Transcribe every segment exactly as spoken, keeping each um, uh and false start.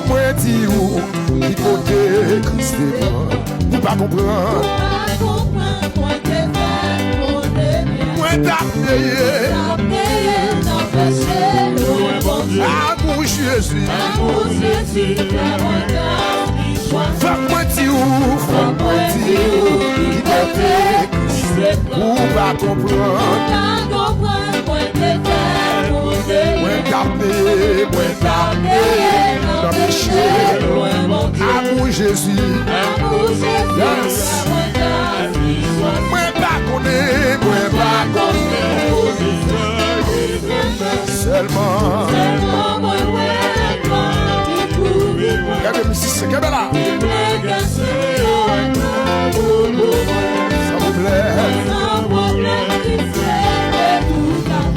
Mwen di ou, ki kote Kris te pran. Ou pa konprann. Mwen t ap peye. Amou Jezi. Fòk mwen di ou, fòk mwen di ou, ki kote Kris te pran. Ou pa konprann. Mwen t ap peye, mwen t ap peye nan peche. Amou Jezi. Yes. Mwen pa konnen, mwen pa konnen. Sèlman. Gade mizisyen, kenbe la. Silvouplè.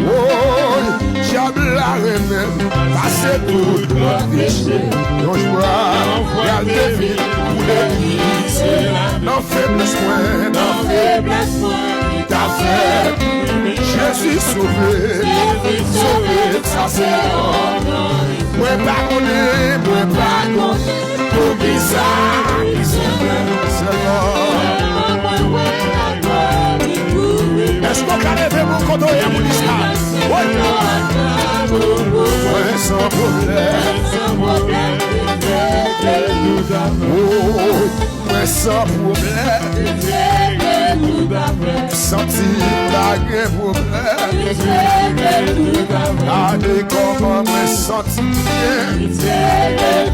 Woy, dyab la renmen pase tout lòt peche. Yon jou a, y al te vin pou legliz. Nan feblès mwen, nan feblès mwen, ta fè Jezi sove, sove, sa se yon. Mwen pa konnen, mwen pa konnen poukisa. Sèlman. Èske w ka leve pou kote w ye pou li sa? Wi. Mwen san pwoblèm. Wi. Mwen san pwoblèm. Santi m pa gen pwoblèm. Gade kòman mwen santi m byen.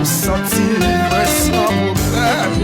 Santi mwen san pwoblèm.